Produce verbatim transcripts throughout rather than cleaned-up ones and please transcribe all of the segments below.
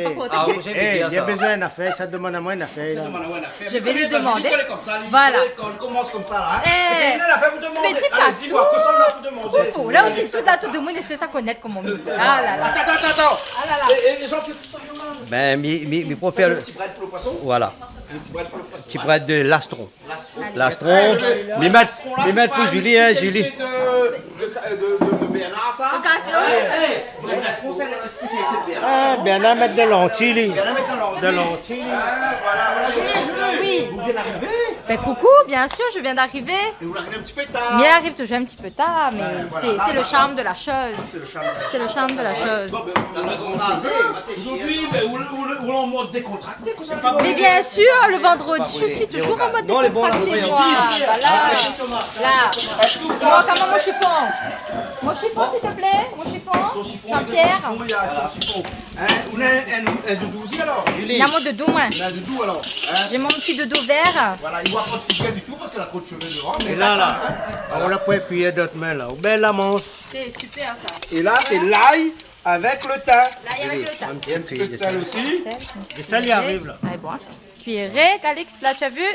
Ah, ou zèm bien sa. Li la bezoin in afèr, sa demann amoin in afèr la. Sa demann amoin in afèr. Je vais lui demander. Voilà. Li komans konmsa la, hein. Eh, mé di pa tou. Alé, di amoin, kosa ou na pou demandé ? Fou, la, ou di tout, la, tout demoun i sa konèt koman i di. Ah la la. Atann, atann, atann. Ah la la. É, é, lé zan ki... Ben, mi, mi, mi préfèr le... Sa fé in ti brèd pou le poison ? Voilà. In ti brèd pou le poison. Ti brèd de lastron. Lastron. Lastron. Eh, le, le lastron la, mi mèt, sé pa in spésialité de, de, de, de Bernard, sa ? Le castillan. Eh, eh, le lastron, sé la spésialité de Bernard, sa, non ? Ah, Bernard i mèt de lanti, li. Bernard i mèt de lanti. De lanti, li. Ah, voilà, voilà. Julie, Julie, ou vien d'arivé ? Oui. Ben, coucou, bien sûr, je viens d'arriver. É ou ariv in ti pé tar. Mi ariv toujour in ti pé tar, mé sé, sé le sharm de la shoz. Sé le sharm de la shoz. Sé le sharm de la shoz. Bon, ben, ou na gran shové. Zordi, ben, ou, ou, ou lé an mod dékontrakt. Mais bien sûr, le vendredi, je suis toujours en mode décontracté, moi. Voilà. Là. Bon, koman mon chiffon ? Mon chiffon, s'il te plaît, mon chiffon. Son chiffon, Jean-Pierre. Son chiffon, li na son chiffon. Hein, ou na in, in, in doudou osi, alor ? Li na mon doudou, moin. Li na doudou, alor. Hein ? J'ai mon petit doudou vert. Voilà, li voi pa out figir ditou parske li na tro de shové dovan, mé... É la, la, hein, voilà. Ou la pran in kuiyèr dan out min la. Ou bèl la manz. C'est super, ça. É la, sé lay avèk le tin. Lay avèk le tin. É in ti pé de sèl osi. Sèl. Le sèl, li ariv la. Ah, bon. Cuillerée, Calix, là, tu as vu ?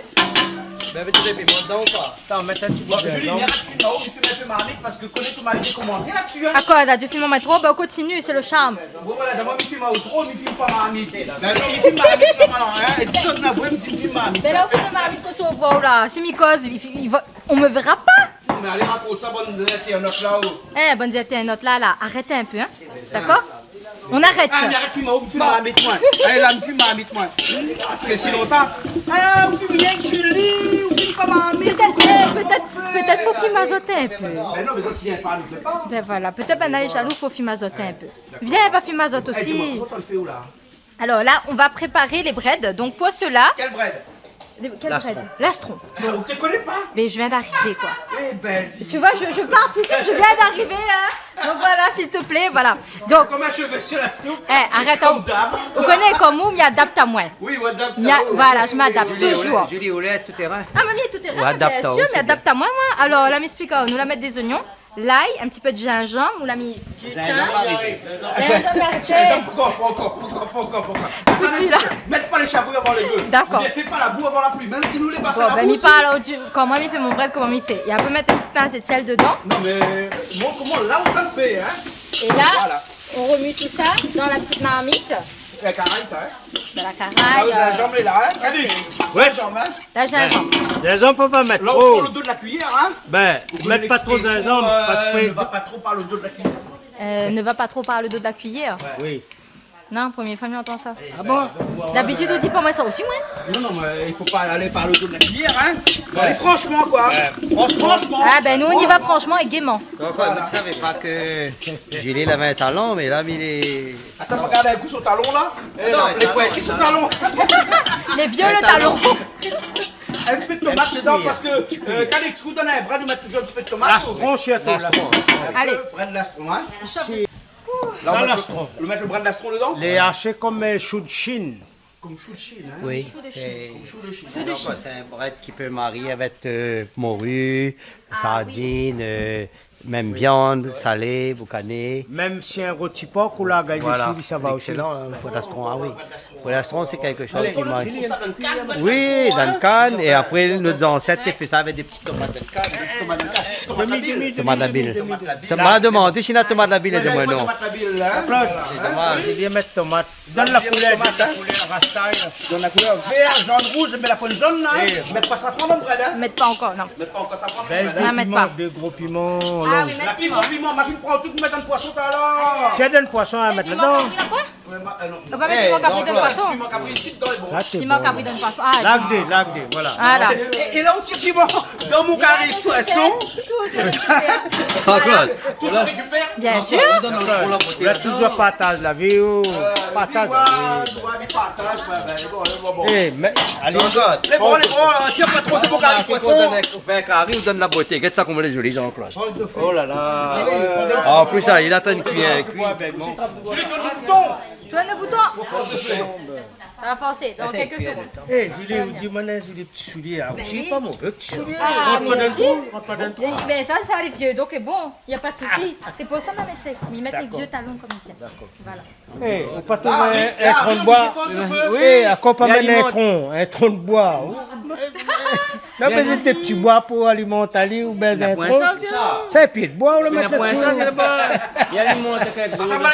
Ben, mèt dé piman dedan ou pa ? Atann, mèt in ti pé de... Bon, Julie, vien, fim aou, mi fim in pé marmit, parske koné tou marmit i komant la dsi, hein. Akoz la, ou fim amoin tro ? Ben, ou kontinié, sé le sharm. Bon, voilà, d'abor, mi fim aou tro, mi fim pa marmit. Ben non, mi fim marmit, normalman, hein. É di sa, ou na vré, mi di, mi fim marmit. Ben la, ou fim marmit, kosa ou voi la. Si mi koz, i, i voi, on me verra pas. Non, mé alé rakont sa bann zintèrnot la, oh. Eh, bann zintèrnot la, la, arèt in pé, hein. Dakor ? On arrête. Ah, mé arèt fim aou, mi fim marmit, moin. Eh, la, mi fim marmit, moin. Parske sinon sa, ah, ou fim rienk Julie, ou fim pa marmit. Pétèt, eh, pétèt, pétèt fo fim azot in pé. Ben non, mé zot i vien pa, nou pé pa. Ben voilà, pétèt banna lé jalou, fo fim azot in pé. Vien, va fim azot osi. Eh, di amoin, kosa ou fé ou la ? Alors là, on va préparer les brèdes. Donc pour cela... Kèl brèd ? Lastron. Lastron. Non, ou té koné pa ? Mais je viens d'arriver, quoi. Eh ben, di. Tu vois, je, je participe, je viens d'arriver, hein. Donc voilà, s'il te plaît, voilà. Donc, comme un cheveu sur la soupe, eh, arèt, comme d'hab. Ou koné koman mi adapt amoin. Oui, ou adapt aou, oui. Voilà, je m'adapte toujours. Julie, ou lé tout terrain. Ah, mami, tout terrain, bien sûr, mi adapt amoin, moin. Alors, la, mi ésplik aou, nou la mèt dé zoignon. Lay, in ti pé de zinzanm, ou la mi du tin. Zinzanm arivé. Zinzanm arivé. Zinzanm, pankor, pankor, pankor, pankor. Ékout, atann in ti pé. Mèt pa lé shabri avan lé bèf. Dakor. Oubien fé pa la bou avan la pli, mèm si nou lé pas la bou osi. Bon, ben, mi parl aou di, koman mi fé mon brèd, koman mi fé. I fo mèt in ti pinsé de sèl dedan. Non, mé, bon, koman, la, ou la fé, hein ? Voilà. Et là, on remue tout ça dans la petite marmite. La karay sa, hein ? Dans la karay, euh, zinzanm lé la, hein ? Alé. Ok. Ouais. Zinzanm, hein ? La zinzanm. Zinzanm, fo pa mèt tro. La, ou pran le do de la kuiyèr, hein ? Ben, mèt pa tro zinzanm, euh, parske... Ne va pas trop par le dos de la cuillère. Euh, ne va pas trop par le dos de la cuillère. Oui. Non, promié foi mi antann sa. Ah bon ? D'abitid, ou di pa moin sa osi, moin. Non, non, mé i fo pa alé par le do de la kuiyèr, hein. Alé, franchement, quoi. Ouais. Franchement. Ah ben, nou, on y va franchement et gaiement. Donk, ouais, donk sa i vé pa ke Julie lavé in talon, mé la, mi lé Atann, regard in kou son talon la. Eh non, lé pointi son talon. Lé vié le talon. In ti pé de tomat dedan parske, euh, kan lé kou dan in brèd, nou mèt toujour in ti pé de tomat. Lastron, sirtou, lastron. Alé. Brèd lastron, hein. Sa, lastron. Ou mèt le brèd lastron dedan ? Lé ashé konm, euh, shou de Chine. Konm shou de Chine, hein ? Oui, shou de Chine. Konm shou de Chine. Shou de Chine. Alor, sé in brèd ki pé marié avèk, euh, mori, sardine, euh, mèm viann, salé, boukané. Mèm si in roti por ou la gingn desi, sa va osi. Voilà. Excellent, hein, pou lastron, ah oui. Pou lastron, sé kékshoz ki manz. Oui, dan kann, é apré, nout zansèt té fé sa avèk dé ti tomat dan kann. Dé ti tomat dan kann. Tomat labèl. Demi, demi, demi, demi. Sa ma la domandé si na tomat labèl, la di amoin non. Tomat labèl, hein ? Sé domaz. Li la mèt tomat. Donn la koulèr, donn la koulèr, rastay la. Donn la koulèr vèr, zone, rouz, mé la poin zone la, hein. Mèt pa safran dan le brèd, hein. Mèt pa ankor, non. Mèt pa ankor safran dan le brèd, hein. Bèl piman, dé gro piman, long. Ah oui, mèt piman. Piman, ma fine pran tout, mèt dan le poison talèr. Sé dan le poison, hein, mèt piman dedan. Kabri la poin ? Ouais, ma, euh, non. On va mettre piman kabri dan le poison. Piman kabri isi, dedan, lé bon. Sa, sé bon. Piman kabri dan le poison. Ah, lagdé, lagdé, voilà. Voilà. É, é la, ou tir piman dan mon kari poison. Tout se récupère. Voilà. Tout se récupère. Bien sûr. Donn anou la boté. La toujour partaz la vi, oh. Partaz la vi. Partaz, ouais, ben, bon, bon, bon. Eh, mé, alé. Lé bon, lé bon, hein, tir pa tro de mon kari poison. Fé in kari, ou donn la boté. Gèt sa koman lé zoli, Jean-Claude. Oh la la. An plis, sa, li atann kui, kui. Julie, tourn le bouton. Tourn le bouton. Fo fors de flèr. Ça va forcer dans quelques secondes. Eh, Julie, ou di, mon Julie, ti soulié, ah, ben oui, pa mové, ti soulié. Ah, rant pa dan le trou, rant pa dan le trou. Eh ben, ça, ça, les vieux, donc, bon, y a pas de souci. C'est pour ça, ma mettre ça ici. Ils mettent les vieux talons comme ils viennent. D'accord. Voilà. Eh, ou pa trouv in, in tron d'boi ? Oui, ankor pa mèt in tron, in tron d'boi. Non, mé sé dé ti boi pou alimant ali oubien in tron. Sa, pié d'boi, ou la mèt la-dsi. Atann,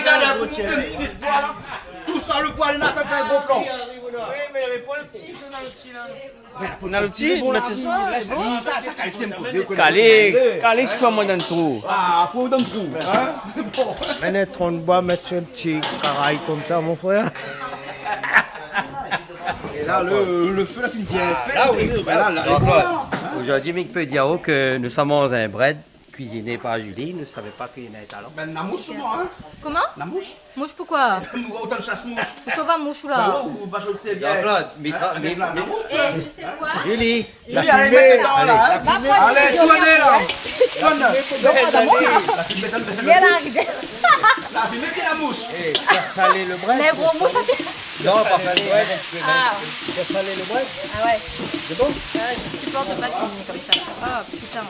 gard, tout sa, le boi, li na fé in gro plan. Oui, mé navé pa le ti, sa, dan le ti, la. Ou na le ti, mé sé sa, lès ali, sa, sa, Calix i èm kozé, ou koné. Calix, Calix, fo amoin dan le trou. Ah, fo dan le trou, hein. Bon. Mèt in tron d'boi, mèt in ti karay konmsa, mon frèr. Et là, le, le feu, là, qui vient faire. Ah oui. Ben là, là, les bois, hein. Aujourd'hui, mi pé dir ke nou sa manz in brèd. Cuisiné par Julie, nou savé pa ke li na in talan. Ben, na moush, sûrement, hein ? Comment ? Na moush ? Moush, pourquoi ? Ou va shas moush. Ou sava moush, ou la ? Ben, ou va shot serviette. Jean-Claude, mitra, avec la moush, tu vois. Eh, tu sais quoi ? Julie, la fimé, allez, mèt dedan, la, hein. Allez, tourn la. Tourn. Viens là, arrive. La fimé, la moush. Eh, ou la salé le brèd. Les gros mouches, ça fait... Non, pa salé, ouais. Ah. Ou la salé le brèd. Ah ouais. C'est bon ? Ah ouais, je supporte pas cuisiner comme ça. Ah, putain.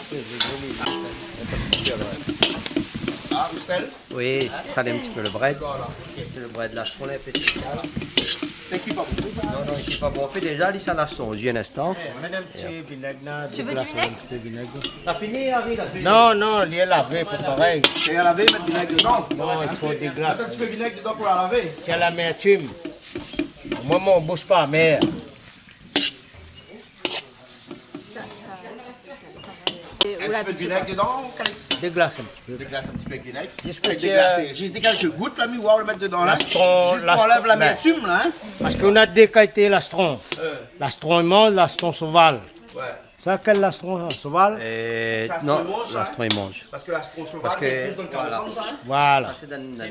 Ah, ou sèl ? Oui, salé in ti pé le brèd. D'accord, alors, ok. Le brèd lastron, in pé spésial. Sa i kui pa bonpé, sa ? Non, non, i kui pa bonpé. Déza, li sa lastron, zis in instan. Eh, mèt in ti vinèg la. Tu veux du vinaigre ? In ti pé vinèg. La fini, Harry, la fini. Non, non, li lé lavé, pa parèy. Li lé lavé, mèt vinèg dedan. Non, i fo déglas. Mèt in ti pé vinèg dedan pou la lavé. Sé a l'amertume. Moin, mon boush pa amèr. In ti pé de vinèg dedan, Calix ? Déglas in ti pé. Déglas in ti pé avèk vinèg. Zis pou... Avèk déglasé. Zis dé kèlk gout, la, mi oi, ou la mèt dedan, la. Lastron, zis pou anlèv l'amertume, la, hein. Parske ou na dé kalité lastron. Euh. Lastron i manz, lastron soval. Ouais. Sa, kèl lastron, soval ? Euh, non, lastron i manz, hein. Lastron i manz. Parske lastron soval, sé plis dan le karant an, sa, hein. Voilà. Sa, sé dan, dan,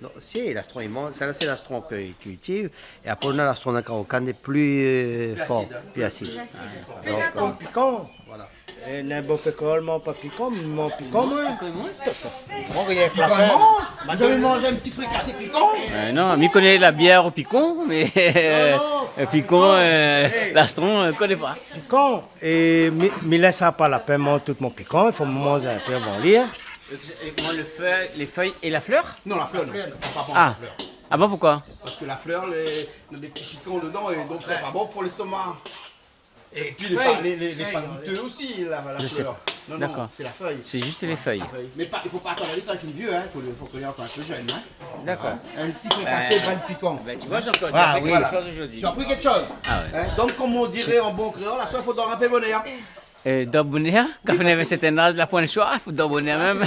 non, si, lastron i manz, sa la, sé lastron ke i kiltiv. É apré, ou na lastron dan karokane, lé pli, euh, for, pli asid. Pli asid. Pli intans. Donk, euh, pikan. Voilà. É, ninport kèl, mé pa pikan, mé pikan, moin. Pikan i manz ? Moin, rienk la fin. Pikan i manz ? Ou la zamé manz in ti frikasé pikan ? Euh, non, mi koné la bièr o pikan, mé, euh, pikan, euh, lastron, euh, koné pa. Pikan. É mi, mi lès sa pa la pèman tout mon pikan, i fo mi manz in pé avan li, hein. É moin, le feuille, les feuilles et la fleur ? Non, la fleur, non. Faut pas prendre la fleur. Ah bon, pourquoi ? Parce que la fleur, les, il y a des petits piquants dedans et donc c'est pas bon pour l'estomac. Et puis, les pa-, les, les, les palouteux aussi, la, la fleur. Je sais pas. Non, non, c'est la feuille. D'accord. C'est juste les feuilles. La feuille. Mais pas, il faut pas attendre quand il est vieux, hein. Faut le, faut cueillir quand il est jeune, hein. D'accord. Hein ? Un petit peu cassé, pas de piquant. Ben, tu vois, Jean-Claude, tu as appris quelque chose aujourd'hui. Ah oui. Tu as appris quelque chose. Ah ouais. Hein ? Donc, comme on dirait en bon créole, aswar, fo dor in pé bonèr. Euh, dor bonèr, kan ou na in sèrtin az, la poin le shoi, fo dor bonèr mèm.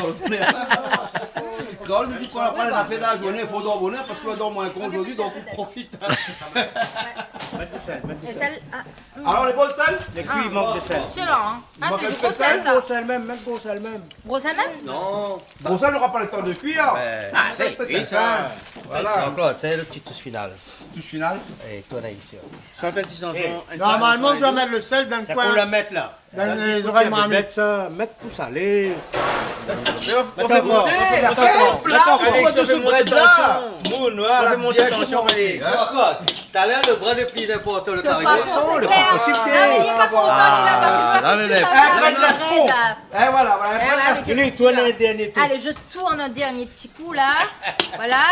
Kréol i di koi, apré la fèt la zourné, fo dor bonèr, parske ou dor moin k'zordi, donk ou profit. Mèt de sèl, mèt de sèl. É sèl, ah, hmm. Alors, les bons de sel ? Lé kui, i mank de sèl. Sé la, hein. Ah, c'est du gros sel, ça. Gro sèl mèm, mèt gro sèl mèm. Gro sel mèm ? Non. Gro sèl nora pa le tan de kuir. Ah, sé kui sa. Voilà. Jean-Claude, sé le ti toush final. Toush final. É tourn isi. Sa fé ti sanson. Eh, normalman, ou doi mèt le sèl dan le koin. Sa pou la mèt la. Dan lé zorèy marmit. Mèt sa, mèt pou salé. Mé on, on fait monter, on fait monter encore. Hop là, on fait monter la tension. Moun, on fait monter la tension, allez. Talèr, le brèd lé pli inportan, le kari poisson, sé klèr. Non, mé li lé pa kontan, li la, parske li la fé plis sa. Un brèd lastron. Eh, voilà, voilà, un brèd lastron. Allez, je tourne un dernier tour. Allez, je tourne un dernier petit coup, là. Voilà.